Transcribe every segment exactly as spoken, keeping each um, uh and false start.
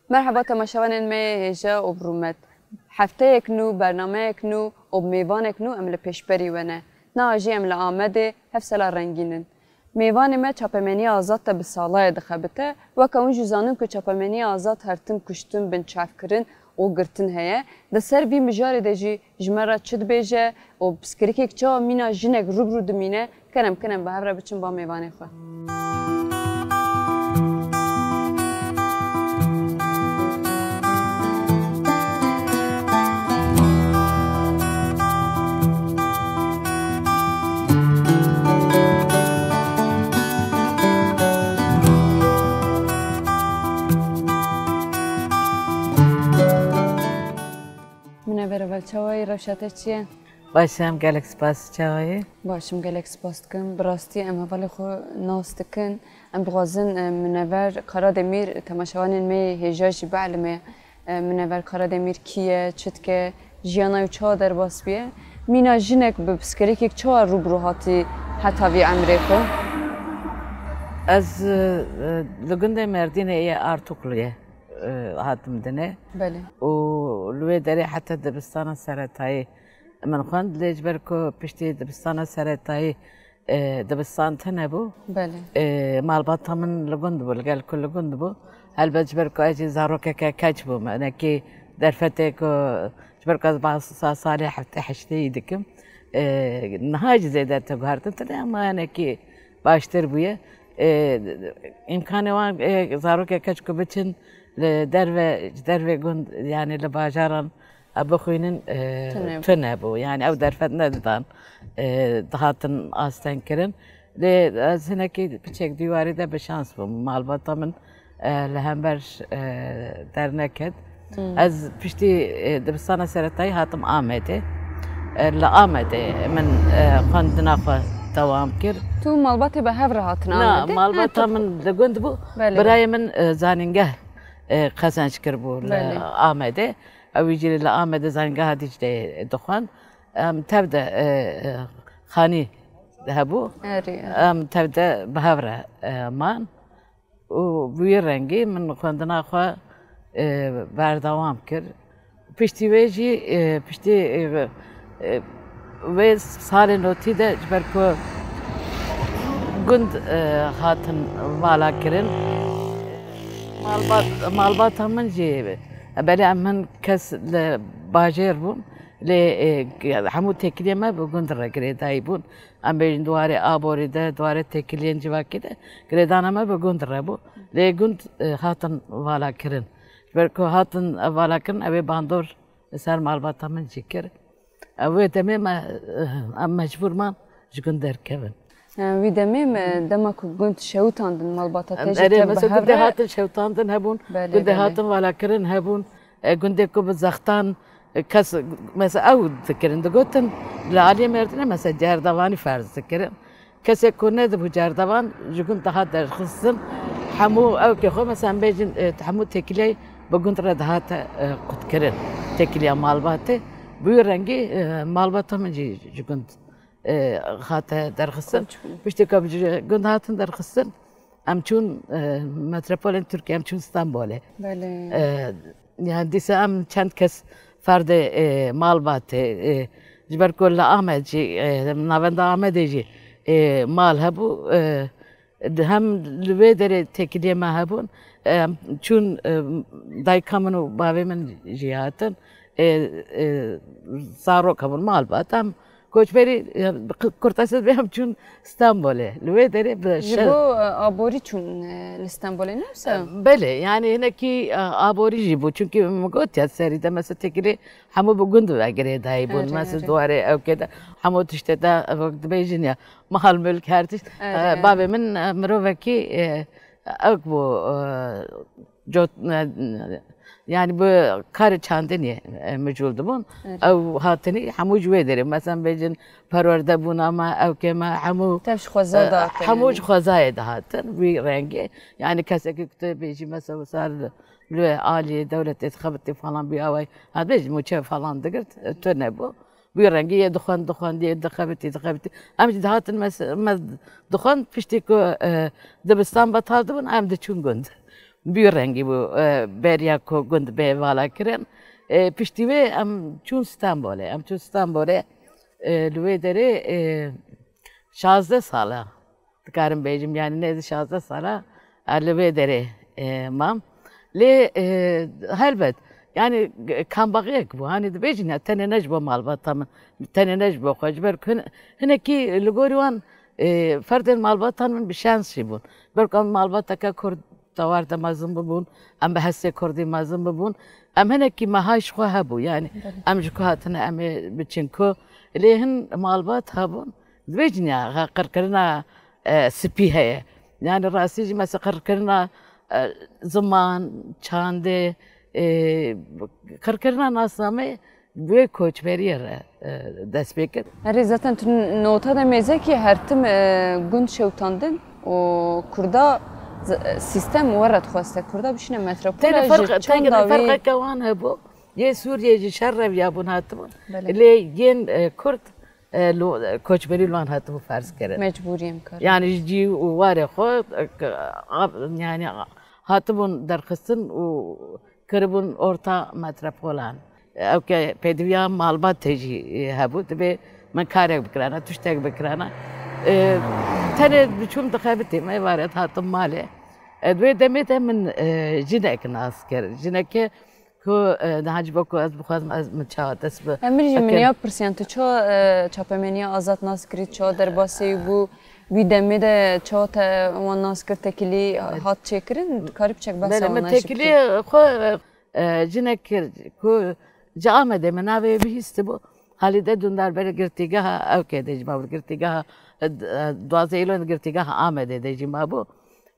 Merheba temaşevanên me yê hêja û bi rûmet. Hefteyek nû, bernameyek nû û bi mêvanek nû em li pêşberî we ne. Niha jî em li Amedê hevsela rengîn in. Mêvanê me çapemeniya azad te bi salayê dixebite. Weke hûn jî zanin ku çapemeniya azad her tim kuştin, binçavkirin û girtin heye. Di ser vî mijarê de jî ji me re çi dibêje û pirsgirêkek çawa mîna jinek rû bi rû dimîne, kerem kin em bi hev re biçin ba mêvanê xwe. Minever, evel çawa yî, rewşa te çi ye? Baş im, gelek spas, çawa yî? Baş im, gelek spas dikim. Bi rastî em hevalê xwe nas dikin. Em dixwazin, e, Minever Karademîr, temaşevanên me yê hêja jî bielime, e, Minever Karademîr kî ye, çi dike, jiyana wî çawa derbas bûye? Mîna jinek bi pirsgirêkek çawa rû bi rû hatî heta vî emrê xwe? Ez, e, li gundê Merdînê yê Artukluye, e, hatim dinê. Belê. Û li wê derê heta dibistana seretayî min xwend, lê ji ber ku piştî dibistana seretayî, e, dibistan tune bû. Belê. E, malbata min li gund bû, li gel ku li gund bû. Helbet ji ber ku ez jî zarokeke keç bûm, hinekî derfetê ku ji ber ku ez ba-, sa-, salê heftê heştê yî dikim. E, niha jî zêde tê guhertin tune, ama hinekî baştir bûye. E, îmkanê wan, e, zarokê keç ku biçin li derve, ji dervê gund, yanî li bajaran, e, bixwînin, e, Tune bû. Tune bû. Yanî ew derfet nedidan, e, dihatin astengkirin. Lê ez hinekî piçek dîwarî de bi şans bûm. Malbata min, e, li hember, e, derneket. Hmm. Ez piştî, e, dibistana seretayî hatim Amedê. E, li Amedê min, e, xwendina xwe dewam kir. Tu malbatê bi hev re hatin Na, Amedê? malbata Ha, tu min li gund bû. Belê. Birayê min, e, zanîngeh, e, qezenc kiribû li Belê. Amedê. Ew jî li Amedê zanîngeha Dîcleyê dixwend. Em tev de, e, e, xanî hebû. Erê, erê. Em tev de bi hev re, e, man. Û bi wî rengî min xwendina xwe, e, berdewam kir. Piştî wê jî, e, piştî, e, e, wê salê notî de ji ber ku gund, e, hatin vala kirin, malbat, malbata min jî, belê em hin kes li bajêr bûn, lê, e, hemû têkiliyê me bi gund re girêdayî bûn. Em bêjin di warê aborî de, di warê têkiliyên civakî de girêdana me bi gund re bû. Lê gund, e, hatin vala kirin. Ji ber ku hatin vala kirin, ew ê bandor li ser malbata min jî kir. Ew wê demê me, e, em mecbûr man ji gund derkevin. E, wî demê me dema ku gund şewitandin malbata te jî Erê, tev bi mesela hev gundê re hatin şewitandin hebûn, Belê, gundê belê. hatin vala kirin hebûn. E, gundê ku bi zextan, e, kes, mesela ew dikirin, digotin, li aliyê Mêrdînê, mesela cerdevanî ferz dikirin. Kesê ku nedibû cerdevan, ji gund dihat derxistin, hemû ewkê xwe, mesela em bêjin, e, hemû têkiliyê bi gund re dihate, e, qutkirin, têkiliya malbatê. Bi wî rengî, e, malbata min jî ji gund, e, hate derxistin. Koç bûn. Piştî ku ji gund hatin derxistin, em çûn, e, metropolên Tirkiye, em çûn Stenbolê. Belê. E, yani dîsa em çend kes ferdê, e, malbatê, e, ji ber ku li Amed jî, e, navenda Amedê jî, e, mal hebû, e, di hem li wê derê têkiliyê me hebûn, e, em çûn, e, dayika min û bavê min jî hatin, e, e, zarok hebûn, malbat, em Koçberî, e, qi-, kurtasê dibê em çûn Stenbolê. Li wê derê bi Ji şer- bo, e, aborî çûn, e, li Stenbolê, ne wisa? E, belê, yani hinekî, e, aborî jî bû. Çunkî min got ya serî de mesela têkilî hemû bi gund ve girêdayî bûn. Erê, Mesela erê. di warê ewkê de hemû tiştê de, e, wek dibêjin ya, mal mülk her tişt. Erê, E, erê. bavê min, e, mirovekî, e, ewk bû, e, cot-, yani bi karê çandinê, e, micûl dibûn. Evet. Ew hatinî hemû ji wê derê. Mesela bêjin perwerdebûna me, ewkê me, hemû, Tev ji xweza e, dihatin, hemû yani. ji xwezayê dihatin, wî rengê. Yani kesekî ku tu bêjî mesela sar li aliyê dewletê dixebitî falan bî away, ha bêjî mûçe falan digirt, e, tu nebû. Wî rengî yê dixwend, dixwend, yê dixebitî, dixebitî. Em jî dihatin mes-, me dixwend, piştî ku, e, dibistan betal dibûn, em diçûn gund. Bi wî rengî bû, e, beriya ku gund bê vala kirin. E, piştî wê em çûn Stenbolê. Em çûn Stenbolê, e, li wê derê, e, şazdeh sala, dikarim bêjim, yani nêzî şazdeh sala, e, li wê derê, e, mam. Lê, e, helbet, yani, kambaxiyek bû. Hani dibêjin ya, tenê ne ji bo malbata min, tenê ne ji bo xwe, ji ber ku hin-, hinekî li gorî wan, e, ferdên malbatan min bi şens jî bûn. Ber ku em malbateke Kurd tewar de mezin bibûn, em bi hestê Kurdî mezin bibûn. Em hinekî mehay ji xwe hebû, yani Belê. Em ji ku hatine em ê biçin ku. Lê hin malbat hebûn, dibêjin ya, ha, qirkirina, e, spî heye. Yani rastî jî mesela qirkirina, e, ziman, çandê, e, qirkirina nasnameyê bi wê koçberiyê re, e, dest pê kir. Herî zaten tu nota de mêze kî her tim, e, gund şewtandin û Kurda z-, sîstem we re dixweste Kurda bişîne metropol. Tenê ferq, tenê ferqeke wan hebû. Yê Sûriyê jî şer reviyabûn hatibûn. Belê. Lê yên, e, Kurd, e, lo-, e, koçberî li wan hatibû ferz kirin. Mecbûrî em kar. Yani ji cî û warê xwe, e, ke-, a-, yani hatibûn derxistin û kiribûn orta metropolan. Ew ke pêdiviya malbatê jî, e, hebû, dibê min karek bikirana, tiştek bikirana. E, tenê diçûm dixebitîm, êvarê dihatim malê. E, di wê demê de min, e, jinek nas kir. Jinekê ku, e, niha ji bo ku ez bixwazim, ez min çawa dest bi. Em jî min ya pirsiyan, tu çawa, e, çapemeniya azad nas kirî, çawa derbasî bû, wî demê de çawa te wan nas kir, tekilî hat çêkirin, dikarî piçek behsa wan jî bikî. Belê, min tekilî xwe, e, jinek kir ku ji Amedê min navê bihîstibû. Halîde Dundar berê girtîgeha, ew kê de jî mabû, girtîgeha, e, d-, e, duwazdeh Îlon girtîgeha Amedê de jî mabû.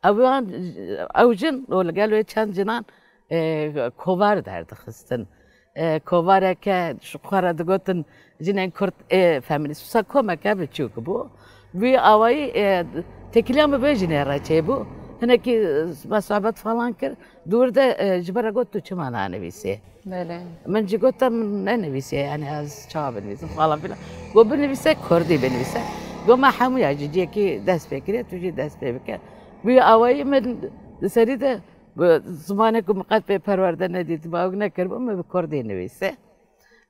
Ew an, ew jin û li gel wê çend jinan, e, kovar derdixistin. E, kovareke ji xwe re digotin jinên Kurd ê feminîst. Wisa komeke biçûk bû. Wî awayî, e, têkiliya min bi jinê re çêbû. Hinekî me sohbet falan kir. Dûr de, e, ji me re got, tu çima nanivîsî? Belê. Min jî got, te min nenivîsiye, yani ez çawa binivîsim falan filan. Got, binivîse kurdî binivîse. Got, me hemûya ji cihekî dest pê kiriye, tu jî dest pê bike. Bi wî awayî min li serî de bi zimanek ku min qet pê perwerde nedîtibû, ew nekiribû, min bi kurdî nivîse.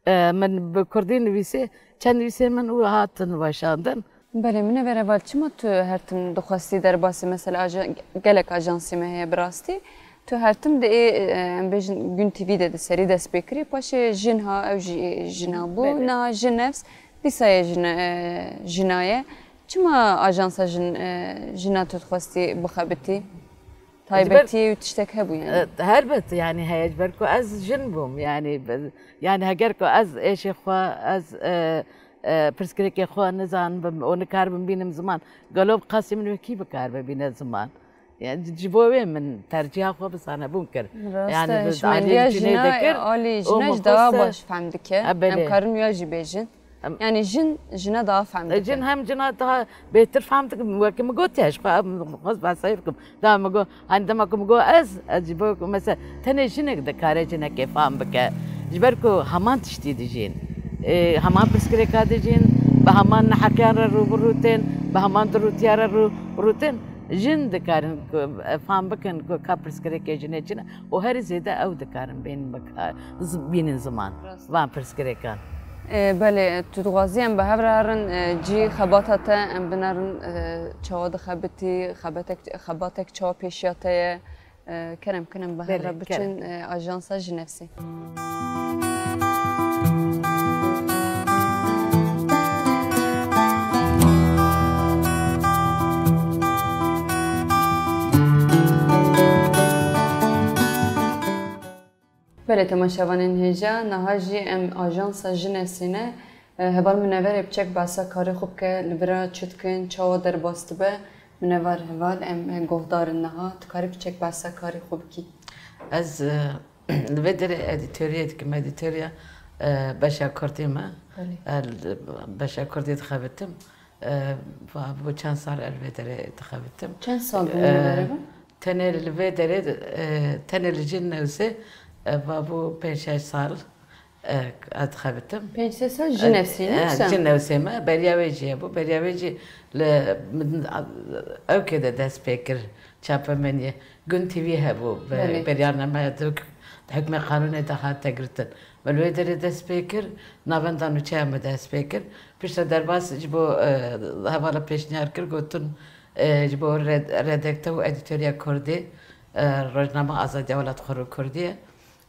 E, min bi kurdî nivîsê, çend nivîsên min û hatin weşandin. Belê, min never heval, çima tu her tim dixwestî derbasî, mesela, aja-, gelek ajansê me heye bi rastî. Tu her tim di ê, e, em bêjin Gün T V de di serî dest pê kirî, paşê jin ha, ew jî jina bû, Belê. Niha jin nefs, dîsa ye jina, e, jina ye. Çima ajansa jin, e, jina tu dixwestî bixebitî? Ji ber Taybetiyê û tiştek hebû yani. E, helbet yani heye, ji ber ku ez jin bûm yani, be-, yani heger ku ez êşê xwe, ez, e, e, pirsgirêkê xwe nizanim û nikaribim bînim ziman, gelo bi qasî min wekî bikar bibîne ziman. Yani ji bo wê min tercîha xwe bi zanebûn kir. Rast Yani e, bi hişmendiya aliyê jina, cinê de kir alî û jina min ji daha xwest baş fehm dike. E, belê. Em karin wiya jî bêjin. Em Yani jin, jina daha fehm E, dike. Cin hem cina daha bêhtir fehm dikim. Wekî min gotiye, ji xwe em xwest behsayê bikim. Da min got, hani dema ku min got ez, ez ji bo ku mesela tenê jinek dikare cinekê fehm bike. Ji ber ku heman tiştî dijîn. E, heman pirsgirêka dijîn, bi heman neheqiyan re rû bi rû tên, bi heman dirûtiya re rû bi rû tên. Jin dikarin ku, e, fehm bikin ku ka pirsgirêkê jinê çi ne û herî zêde ew dikarin bên bika-, z-, bînin ziman. Rast. Van pirsgirêkan. E, belê, tu dixwazî em bi hev re herin, e, cî xebata te, em binerin, e, çawa dixebitî, xebetek, xebatek çawa pêşiya te ye? E, kerem kin em bi hev Belê, re biçin, kerem. E, ajansa Jinevsê. Belê, temaşevanên hêja, niha jî em ajansa Jinevsê ne. E, heval Minever ê piçek behsa karê xwe bike, li vira çi dikin, çawa derbas dibe. Minever heval, em, e, guhdar in niha. Tu karî piçek behsa karê xwe bikî? Ez, e, li vê derê edîtoriyê dikim, edîtoriya, e, beşa kurdî me. Belê. E, li beşa kurdî dixebitim. E, va bû çend sal ez li vê derê dixebitim. Çend sal bû E, Minever ê? Tenê li vê derê, e, tenê li Jinevsê, e, va bû pênc şeş sal, e, ez dixebitim. Pênc sê sal E, Jinevsê, e, yoksa? Jinevsê me, beriya wê jî hebû. Beriya wê jî li, min, a, ewkê de dest pê kir çapemeniyê. Gun T V hebû, bi Belê. Beryanemeya di huk-, di hukmê qanûnê de hate girtin. Min li wê derê dest pê kir, navenda nûçeya min dest pê kir. Piştre derbas ji bo, e, hevala pêşniyar kir, gotin, e, ji bo red-, redakte û edîtoriya Kurdî, e, rojname Azadiya Welat Xurû Kurdî ye.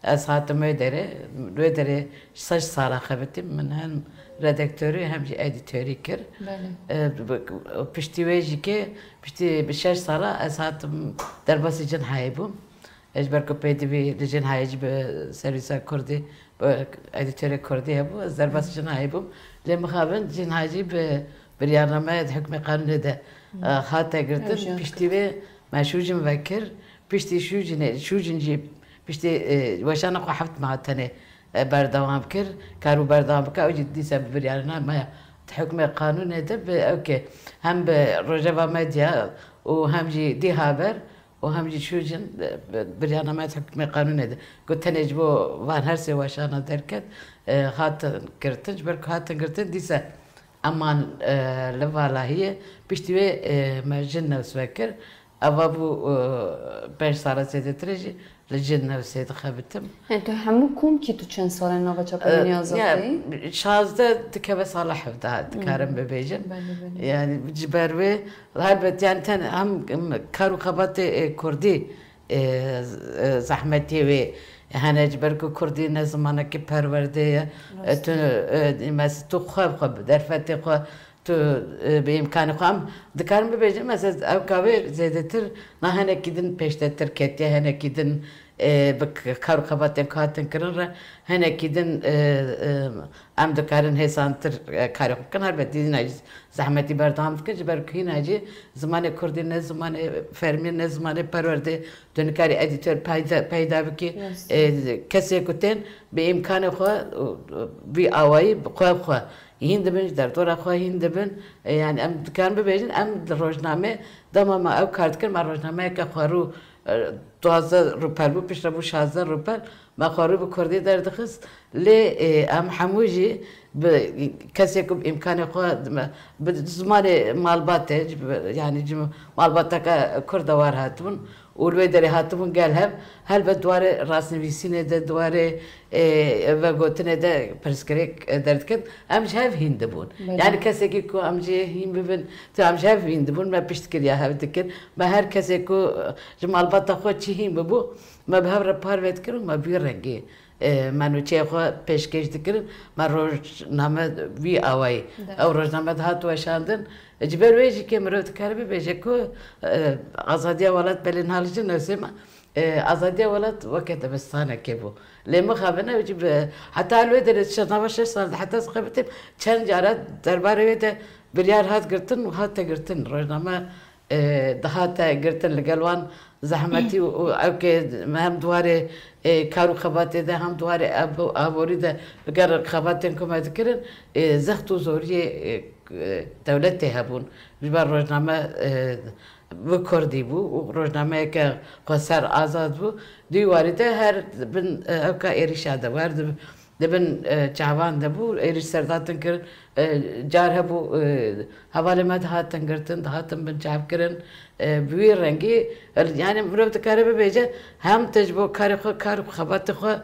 Ez hatim wê derê, wê derê şeş sala xebitîm, min hem redaktorî hem jî edîtorî kir. Belê. E, bi-, piştî wê jî kê, piştî bi şeş sala ez hatim derbasî Cinhayê bûm. Ez ji ber ku pêdivî li Cinhayê jî bi servîsa Kurdî, bi edîtorê Kurdî hebû, ez derbasî Cinhayê bûm. Lê mixabin Cinhayê jî bi biryarnameya di hukmê qanûnê de, e, hate girtin. Piştî wê me şûjin vekir. Piştî şûjinê, şûjin jî piştî, e, weşana xwe heft meha tenê, e, berdewam kir. Kar û berdewam bike, ew jî dîsa bi biryarnameya di hukmê qanûnê de bi ew ke hem bi Rojava Medya û hem jî Dîhaber û hem jî şûjin, e, bi biryarnameya di hukmê qanûnê de. Ku tenê ji bo van her sê weşana derket, e, hatin girtin, ji ber ku hatin girtin dîsa eman, e, li valahiyê. Piştî wê, e, me jin newsve kir. Eva bû, e, pênc sala zêdetir e jî li jin newsê dixebitim. Yani tu hemû komkî tu çend sal e nava çapemenî Azad ya, deyî? Şazdeh dikeve sala hevdeh dikarim bibêjim. Belê, belê. Yani ji ber wê helbet yani ten hem, hem kar û xebatê, e, Kurdî, e, z-, e, zehmetiyê wê hene ji ber ku Kurdî ne zimanekî perwerdê ye. E, tu, e, mes-, tu xwe, xwe bi derfetê xwe tu, e, bi îmkanê xwe em dikarin bibêjin, mesela ew kavê zêdetir na hinekî din pêşdetir ketiye, hinekî din, e, bi k-, kar û xebatên ku hatin kirin re, hinekî din, e, e, em dikarin hêsantir, e, karê xwe bikin. Helbet dîna jî zehmetî berdewam dikin, ji ber ku hîna jî zimanê kurdî ne zimanê fermî, ne zimanê perwerdê, tu nikarî edîtor peyda, peyda bikî. Rast. E, kesê ku tên bi îmkanê xwe, û, û, vî awayî bi xwe xwe hîn dibin, ji derdora xwe hîn dibin. E, yani em dikarin bibêjin, em li rojnamê dema me ew kar dikir, me rojnameyeke xwerû, e, duwazdeh rûpel bû, piştre bû şazdeh rûpel, me xwerû bi kurdî derdixist. Lê, e, em hemû jî bi kesê ku bi îmkanê xwe, me, bi zimanê malbatê, ji, yani ji malbateke kurd de war hatibûn. Û li wê derê hatibûn gel hev, helbet di warê rastnivîsînê de, di warê, e, vegotinê de pirsgirêk, e, derdiket. Em ji hev hîn dibûn. Belê. Yani kesekî ku em jê hîn bibin, tu em ji hev hîn dibûn, me piştgiriya hev dikir. Me her kesê ku, e, ji malbata xwe çi hîn bibû, me bi hev re parve dikir û me bi wî rengî, e, me nûçeyê xwe pêşkêş dikirin. Me rojname wî awayî. De. Ew rojname dihat weşandin. Ji ber wê jî kê mirov dikare bibêje ku, e, azadiya welat belê niha li jin newsê me, e, azadiya welat weke dibistanekê bû. Lê mixabin ew jî bi, heta li wê derê şeş, nava şeş sal de heta ez xebitîm, çend cara derbarê wê de biryar hat girtin û hate girtin. Rojname, e, dihate girtin li gel wan zehmetî û, û ew kê hem di warê, e, kar û xebatê de hem di warê ab-, aborî de li gel xebatên ku me dikirin, e, zext û zoriyê, e, e, dewletê hebûn. Ji ber rojname, e, bi kurdî bû û rojnameyeke xweser azad bû. Di wî warî de her bin, e, ewka êrîşa de wer dib-, di bin, e, çavan de bû, êrîş serdatin kirin. E, car hebû, e, hevalê me dihatin girtin, dihatin binçavkirin. E, bi wî rengî, e, yani mirov dikare bibêje, hem te ji bo karê xwe, kar û xebatê xwe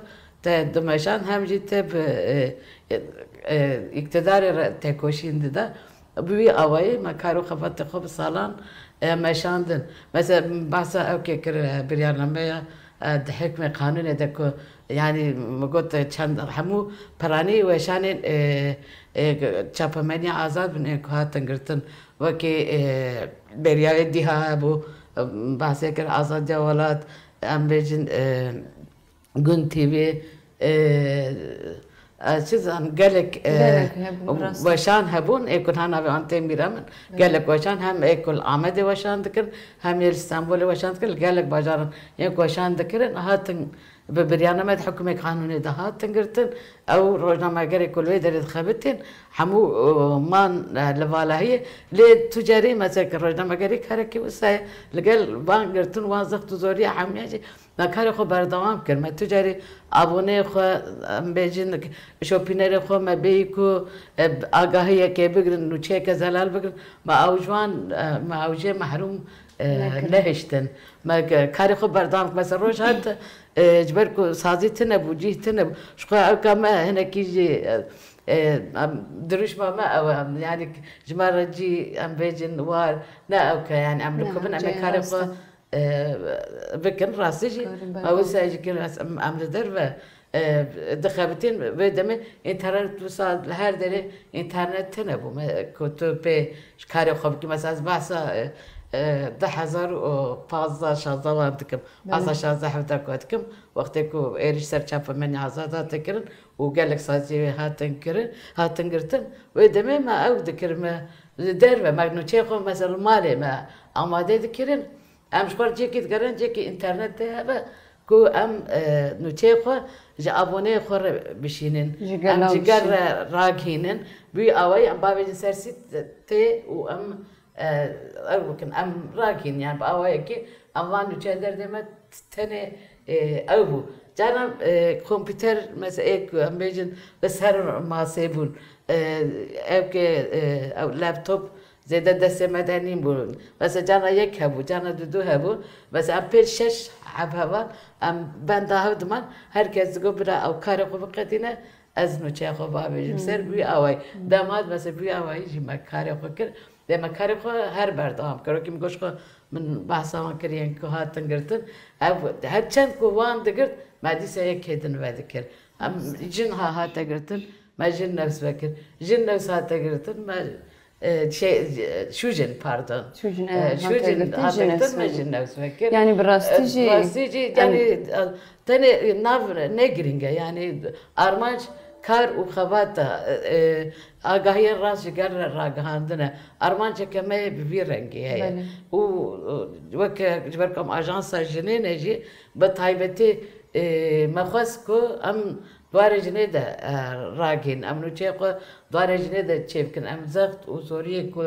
te dimeşand, hem jî te bi, e, e, e, îktidarê re tekoşîn dida. Bi wî awayî me kar û xebatê xwe bi salan, e, meşandin. Mesela, min behsa ew kê kir, e, biryarnameya, e, di hikmê qanûnê de ku, yanî, min got, e, çend, hemû piranî weşanên, e, e, çapemeniya azad bin ên ku hatin girtin. Wekî, e, beriya wê dîha hebû, e, behsê kir Azadiya Welat, em bêjin, e, Gun T V, e, e, çi zan, gelek, e, Gelek hebûn, rast. weşan hebûn, ê ku niha navê wan tên bîra min. Evet. Gelek weşan, hem ê ku li Amedê weşan dikin, hem ê li Stenbolê weşan dikin, li gelek bajaran yên ku weşan dikirin, hatin bi biryarname di hikûmê qanûnê de hatin girtin. Ew rojnamegerê ku li wê derê dixebitin, hemû, e, man, e, li valahiyê. Lê tu carî, mesela, rojnamegerî karekî wisa ye, li gel van girtin, wan zext û zoriya hemûya jî me karê xwe berdewam kir. Me tu carî aboneyê xwe, em bêjin, şopînerê xwe me bêyî ku, e, agahiyekê bigirin, nûçeyeke zelal bigirin. Me ew ji wan, e, me ew jê mehrûm e, nehiştin. Me ke-, karê xwe berdam, mesela roj hat, e, ji ber ku sazî tune bû, cîh tune bû. Ji xwe ew ka me hinekî jî, e, e, em, dirûşma me ew e, em, yani ji me re cî em bêjin war, ne ew ke, yani em li ku bin em ê karê xwe, e, bikin, rastî jî, me wisa jî kir, em, em li derve, e, dixebitîn, vê demê înternet wisa li her derê înternet tune bû. Me, ku tu pê ji karê xwe bikî, mesela ez behsa, e, e, du hezar û pazdeh şazdeh wan dikim. Behsa şazdeh hevdeh ku dikim, wextê ku êrîş ser çapemenî Azad hate kirin û gelek saziyê wê hatin kirin, hatin girtin. Wê demê me ew dikir, me li derve, me nûçeyê xwe mesela li malê me amade dikirin. Em ji xwe cihekî digerin, cihekî înternetê hebe ku em, e, nûçeyê xwe ji aboneyê xwe re bişînin. Em ji gel re ragihînin. Bi wî awayî em bavêjin ser sît tê û em, e, ew bikin, em ragihînin. Yani bi awayekî em van nûçeya derdê me tenê, e, ew bû. Caran, e, kompîter, mesela ê ku em bêjin li ser masê bûn. E, ew ke, e, ew laptop zêde destê me de nîn bû. Mesela cana yek hebû, cana du du hebû. Mesela em pênc şeş heb hevan, em benda hev diman, her kes digot bira ew karê xwe biqedîne, ez nûçeya xwe bavêjim ser, bi wî awayî. Dema mesela bi wî awayî jî me karê xwe kir. Dê me karê xwe her berdewam kir. Wekî min got ji xwe min behsa wan kir yên ku hatin girtin. Ev her çend ku wan digirt, me dîsa yekê din vedikir. Em jin ha hate girtin, me jin nefs vekir. Jin nefs hate girtin, me, e, şey, e, şûjin, pardon. Şûjin, e, evet, şûjin hate girtin, hate jin girtin, nefs me vekir. Jin nefs vekir. Yani bi rastî jî, e, rastî jî, em yani, e, tenê nav ne girîng e. Yani armanc kar û xebata, e, e, agahiyên rast ji gel re ragihandine. Armanceke me yê bi vî rengî heye. Belê. Û, e, weke ji ber ku em ajansa jinê ne jî, bi taybetî, e, me xwest ku em di warê jinê de, e, ragihîn. Em nûçeyê xwe di warê jinê de çêbikin. Em zext û zoriyê ku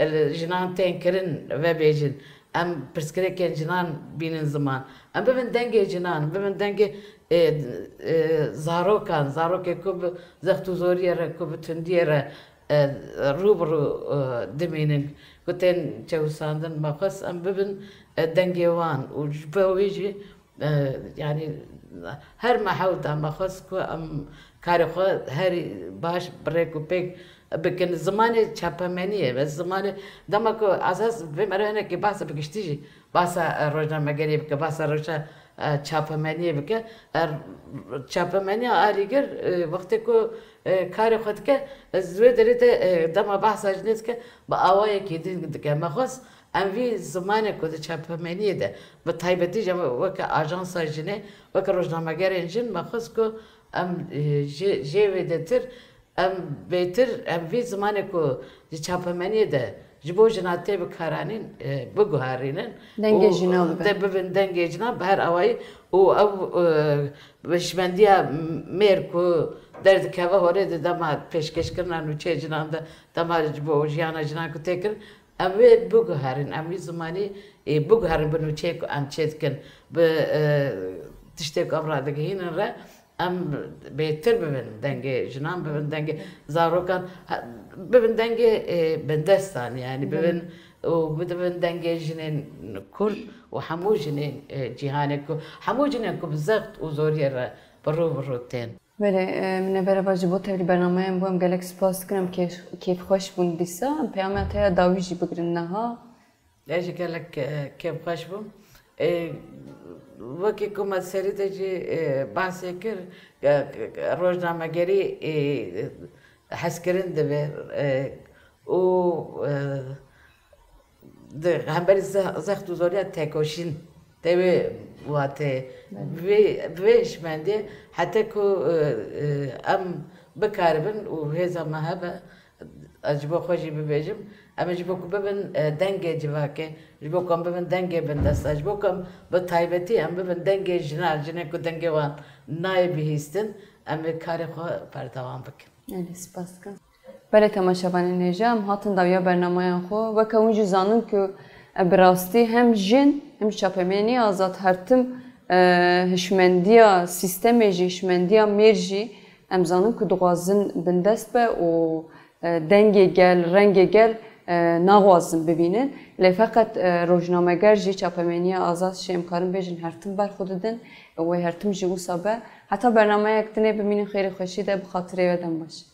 li jinan tên kirin vebêjin. Em pirsgirêkên jinan bînin ziman. Em bibin dengê jinan, bibin dengê, e, e, zarokan, zarokê ku bi zext û zoriyê re, ku bi tundiyê re, e, rû bi rû, e, dimînin, ku tên çewisandin. Me xwest em bibin, e, dengê wan û ji bo wê jî, e, yani her me hewl da, me xwest ku em karê xwe herî baş bi rêk û pêk bikin. Zimanê çapemeniyê, me zimanê, dema ku esas vê mere hinekî behsa bi giştî jî, behsa, e, rojnamegeriyê bike, behsa rewşa, e, çapemeniyê bike. E, çapemeniya alîgir, e, wextê ku, e, karê xwe dike, e, ji wê derê de, e, dema behsa jinê dike, bi awayekî din dike. Me xwest em vî zimanê ku di çapemeniyê de, bi taybetî jî em weke ajansa jinê, weke rojnamegerên jin, me xwest ku em, e, jê, jê wê detir, em bêtir, em vî zimanê ku di çapemeniyê de ji bo jina tê bikaranîn, e, biguherînin. Dengê jina bibe. De bibin dengê jina bi her awayî û ew, e, hişmendiya mêr ku derdikeve holê de dema pêşkêşkirina nûçeyê jinan de, dema ji bo jiyana jinan ku tê kirin, em wê biguherin, em wî zimanî, e, biguherin bi nûçeyê ku em çêdikin, bi, e, tiştê ku em radigihînin re. Em bêtir bibin dengê jinan, bibin dengê zarokan, ha, bibin dengê, e, bindestan, yani bibin û bidibin dengê jinên kurd û hemû jinên, e, cîhanê ku, hemû jinên ku bi zext û zoriyê re bi rû bi rû tên. Belê, e, Minevere, va ji bo tevlî bernameyan bû, em gelek spas dikin, em kêf-, kêfxweş bûn dîsa. Em peyama te ya dawî jî bigirin niha. Ez jî gelek, e, kêfxweş bûm. E, wekî ku me serî de jî, e, behsê kir, e, rojnamegerî, e, hezkirin dibe, e, û, e, di hemberî ze-, zext û zoriya tekoşîn tê wê watê. Belê. Vê, vê hişmendê hete ku, e, e, em bikaribin û hêza me hebe, ez ji bo xwe jî bibêjim, em ê ji bo ku bibin, e, dengê civakê, ji bo ku em bibin dengê bindesta, ji bo ku em bi taybetî em bibin dengê jinan, jinên ku dengê wan nayê bihîstin, em ê karê xwe berdewam bikin. Belê, spas dikim. Belê, temaşevanên hêja, em hatin dawiya bernameyan xwe. Weke hûn jî zanin ku, e, bi rastî hem jin, hem jî çapemeniya Azad her tim, e, hişmendiya sîstemê jî, hişmendiya mêr jî, em zanin ku dixwazin bindest be û, e, dengê gel, rengê gel, e, naxwazin bibînin. Lê feqet, e, rojnameger jî, çapemeniya azad jî, em karin bêjin her tim ber xwe didin û wê her tim jî wisa be. Heta bernameyek dinê bimînin xêrê xweşî de, bi xatirê we dem baş.